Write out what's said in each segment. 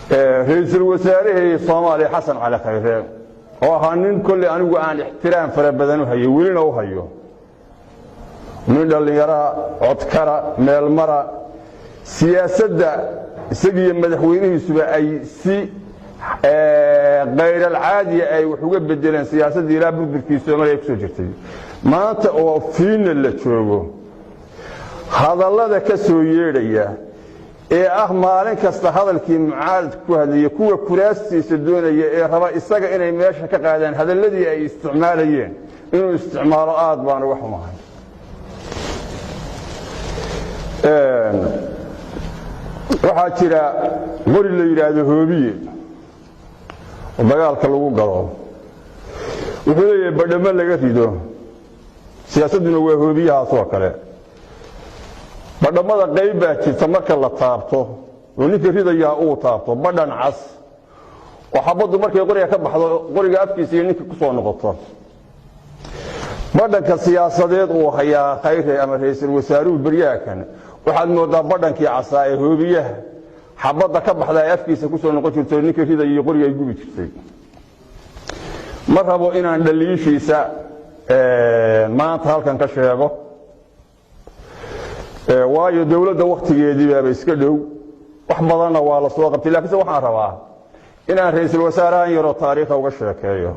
Ra-iisul wasaarihii Soomaaliya, Xasan Cali Khayre, oo ahaa nin kolley anigu aan ixtiraam fara badan u hayo, welina u hayo, nin dhallinyaraha, codkara, meelmara siyaasadda, isagiiyo madaxweynihiisuba ay si kayralcaadiya ay wax uga bedeleen siyaasaddii ilaa burburkii Soomaaliya ku soo jirtay. Maanta oo fiina la joogo, hadallada ka soo yeedhaya ee ah maalin kasta hadalkii mucaaradka ku hadlaya, kuwa kuraastiisa doonaya ee raba isaga inay meesha ka qaadaan, hadalladii ay isticmaalayeen inuu isticmaalo, aad baan uga xumahay. Waxaa jira qori la yidhaahdo hoobiye oo dagaalka lagu galo. Wuxuu leeyahay badhamo laga rido. Siyaasadduna waa hoobiyahaas oo kale. Badhamada qayb baa jirta marka la taabto oo ninka ridayaa uu taabto badhan cas oo xabaddu markay qoriga ka baxdo qoriga afkiisa iyo ninka ku soo noqoto. Badhanka siyaasadeed uu hayaa Khayre ama ra-iisul wasaaruhu beryahakan waxaad moodaa badhankii casaa ee hoobiyaha xabadda ka baxda ay afkiisa ku soo noqon jirto, ninka ridaya iyo qoriga ay gubi jirtay. Ma rabo inaan dhaliishiisa maanta halkan ka sheego, waayo dowladda wakhtigeedii baaba iska dhow, wax badanna waa la soo qabtay. Lakiinse waxaan rabaa inaan ra-iisul wasaarahan yaroo taariikha uga sheekeeyo.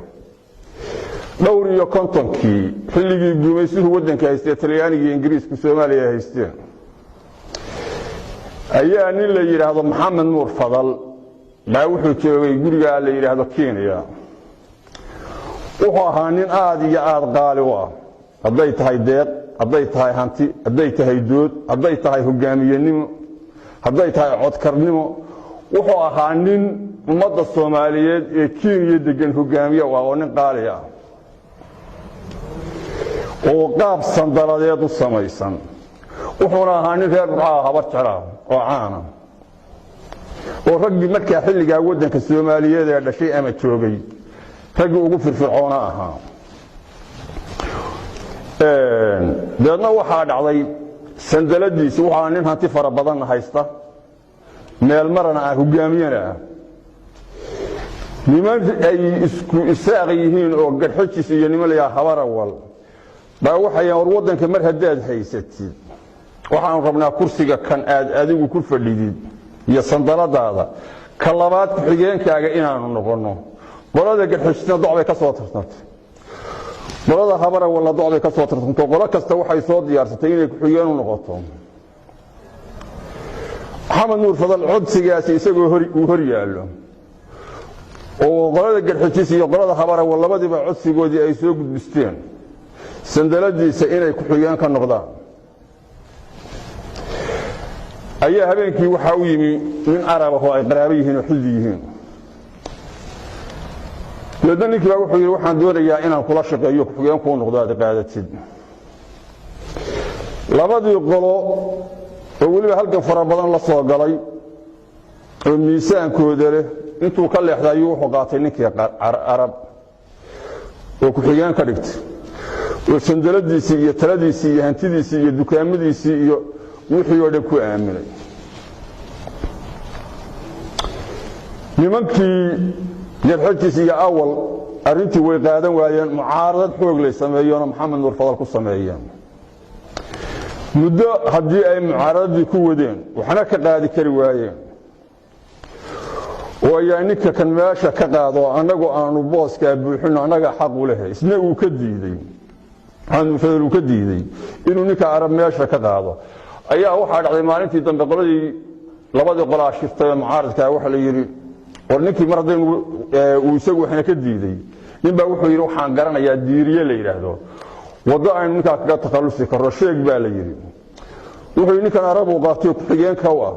Dhowr iyo kontonkii, xilligii gumaysuhu waddanka haystee, Talyaaniga iyo Ingiriisku Soomaaliya haysteen, ayaa nin la yidhaahdo Maxamed Nuur Fadal baa wuxuu joogay gurigaa la yidhaahdo Kenya. Wuxuu ahaa nin aad iyo aad qaali u ah, hadday tahay deeq, hadday tahay hanti, hadday tahay dood, hadday tahay hogaamiyenimo, hadday tahay codkarnimo. Wuxuu ahaa nin ummadda Soomaaliyeed ee Kenya degan hogaamiye u ah, oo nin qaali ah oo qaab sandaladeed u samaysan. Wuxuuna ahaa nin reer Burcaha, Habar Jeclaa oo caana, oo raggii markaa xilligaa waddanka Soomaaliyeed ee dhashay ama joogay raggii ugu firfircoona ahaa. Dabeedna waxaa dhacday sandaladiisi. Wuxuu ahaa nin hanti fara badanna haysta, meel marana ah, hogaamiyena ah. Niman ay isku Isaaq yihiin oo Garxajis iyo niman layaa Habarawal baa waxay, "War, waddanka mar haddaad haysatid, waxaanu rabnaa kursiga kan aad adigu ku fadhidid iyo sandaladaada ka labaad ku-xigeenkaaga inaanu noqonno." Qolada Garxajisna doc bay ka soo tartantay, qolada Habarawalna doc bay ka soo tartanto. Qolo kasta waxay soo diyaarsatay inay ku-xigeen u noqoto. Maxamed Nuur Fadal codsigaasi isagoo uu hor yaallo oo qolada Garxajis iyo qolada Habarawal labadiiba codsigoodii ay soo gudbisteen sandaladiisa inay ku-xigeen ka noqdaan, ayaa habeenkii waxaa u yimi nin Arab ah oo ay qaraabo yihiin oo xildi yihiin. Dabeedna ninkii baa wuxuu yidhi, "Waxaan doonayaa inaan kula shaqeeyo, ku-xigeen kuu noqdo, aad qaadatid." Labadii qolo oo weliba halgan fara badan la soo galay oo miisaankooda leh intuu ka leexday ayuu wuxuu qaatay ninkii Arab oo ku-xigeen ka dhigtay, oo sandaladiisii iyo taladiisii iyo hantidiisii iyo dukaamadiisii iyo wixii oo dhan ku aaminay. Nimankii Garxajis iyo Awal arrintii way qaadan waayeen. Mucaaradad xoog lay sameeyeenoo Maxamed Nuur Fadal ku sameeyeen. Muddo haddii ay mucaaradadii ku wadeen, waxna ka qaadi kari waayeen, oo ayaa ninka kan meesha ka qaado, annagu aanu booskaa buuxino, annaga xaq u leh, isna uu ka diiday, Maxamed Nuur Fadal uu ka diiday inuu ninka Arab meesha ka qaado, ayaa waxaa dhacday maalintii dambe qoladii, labadii qolaa shirtay oo mucaaradkaa. Waxa la yidhi, "War, ninkii mar haddaynu uu isagu waxna ka diiday." Nin baa wuxuu yidhi, "Waxaan garanayaa Diiriye la yidhaahdo, waddo aynu ninkaa kaga takhallusi karro sheeg," baa la yidhi. Wuxuu yidhi, "Ninkan Arab uu qaatay ku-xigeenka u ah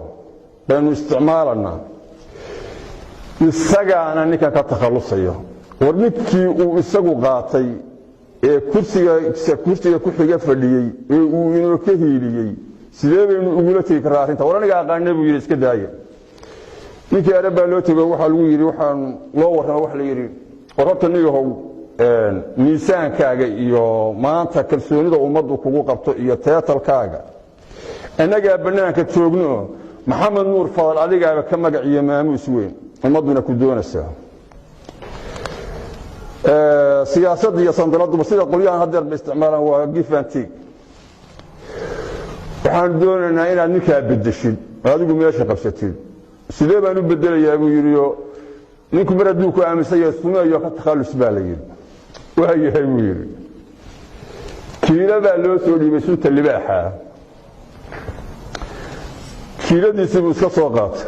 baynu isticmaalanaa, isagaana ninkan ka takhallusayo." War, ninkii uu isagu qaatay ee kursiga ku xiga fadhiyey ee uu inoo ka hiiliyey, sidee baynu ugula tegi karraa arrinta? "War, aniga aqaane," buu yidhi, "iska daaya." Ninkii Arab baa loo tego. Waxaa lagu yidhi, waxaan loo warrama, waxa la yidhi, "War, horta niyahow, miisaankaaga iyo maanta kalsoonida ummaddu kugu qabto iyo title-kaaga innagaa bannaanka joogno, Maxamed Nuur Fadal adigaaba ka magac iyo maamuus weyn." Ummadduna ku doonaysaa. Siyaasadda iyo sandaladuba sida qolyahan haddeer ba isticmaalaan, waa give and take. Waxaan doonaynaa inaad ninkaa bedeshid, adigu meesha qabsatid. Sidee baan u bedelayaa, buu yidhi. Oo ninku mar hadduu ku aaminsan yahay, sumeeyo ka takhallus, baa la yidhi. Waa yahay, buu yidhi. Kiilo baa loo soo dhiibay sunta libaaxa. Kiiladiisii buu iska soo qaatay.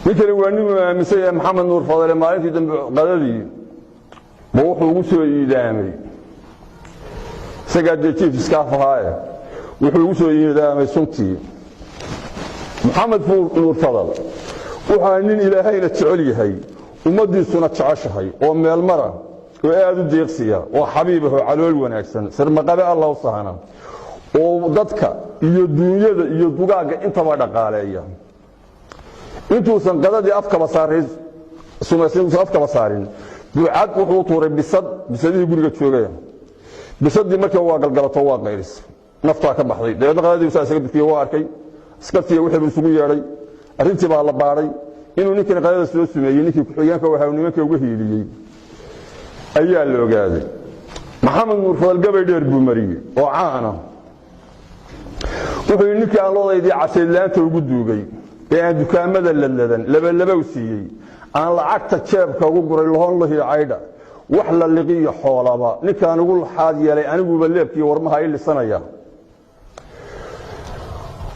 Ninkani waa ninuu aaminsan yahay, Maxamed Nuur Fadale. Maalintii dambe qadadii ba wuxuu ugu soo iidaamay, isagaa dee chief staff ahaaye, wuxuu ugu soo iidaamay suntii. Maxamed Nuur Fadal wuxaa nin Ilaahayna jecel yahay, ummaddiisuna jeceshahay, oo meel mara, oo aad u deeqsiya, oo xabiib ah, oo calool wanaagsan, sirmaqabe Alla u sahana, oo dadka iyo duunyada iyo dugaagga intaba dhaqaaleeya. Intuusan qadadii afkaba saarin, sumaysan intuusan afkaba saarin, buucad wuxuu tuuray bisad bisadihii guriga joogaya. Bisadii markiiba waa galgalato, waa qayris, naftaa ka baxday. Dabeedna qadadii saa isaga dukiye. Waa arkay askartiiya wixii buu isugu yeedhay. Arrintii baa la baadhay. Inuu ninkani qadada soo sumeeyey, ninkii ku-xigeenka waxa nimanka uga hiiliyey, ayaa la ogaaday. Maxamed Nuur Fadal gabay dheer buu mariyey oo caana. Wuxuu yidhi: ninkii aan lodaydii casaydlaanta ugu duugay, ee aan dukaamada ladladan labalabow siiyey, aan lacagta jeebka ugu guray, lahon lahii caydha wax la liqiyo xoolaba, ninkaan ugu laxaad yeelay, aniguba leebkiiyo warmaha i lisanaya.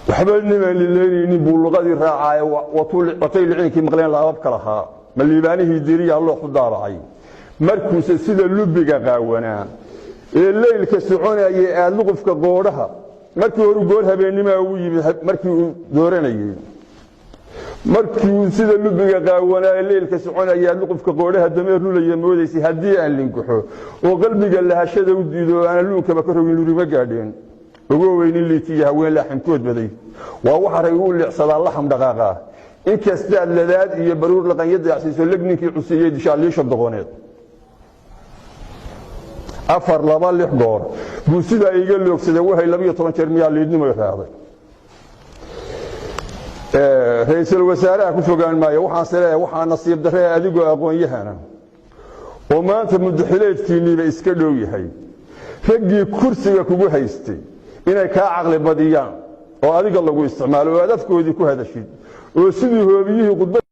Waxba nimaan lileynaynin buu luqadii raacaaye. Watay liciinkii maqleen laababka lahaa, ma liibaanihii diriyaa looxu daabacay. Markuuse sida lubiga qaawanaa ee leylka soconayay aad luqufka qoodhaha, markii horu goor habeennimaa ugu yimid markii uu dooranayey. Markii uu sida lubiga qaawanaa ee leylka soconaya aad luqufka qoodhaha dameer lulaya moodaysay, haddii aan lingaxo oo qalbiga lahashada u diido oo aan luunkaba ka rogin, lurima gaadheen. Ogoweynin liitiya haween laaxamkood baday, waa waxa rag ugu liicsadaa laxam dhaqaaqa. Inkastaad ladaad iyo baruur laqanya daacsiiso, leg ninkii cusiiyey dishaaliisha doqoneed. 4, 2, 6 goor buu sidaa iga loogsaday. Wahay 12 jeer miyaa liidnimo raacday? Ra-iisul wasaaraha ku fogaan maayo. Waxaanse leeyahay, waxaa nasiib darree adigoo aqoon-yahana oo maanta muddaxileedkiinniiba iska dhow yahay, raggii kursiga kugu haystay inay kaa caqli badiyaan oo adiga lagu isticmaalo oo aad afkoodii ku hadashid oo sidii hoobiyihii khudbad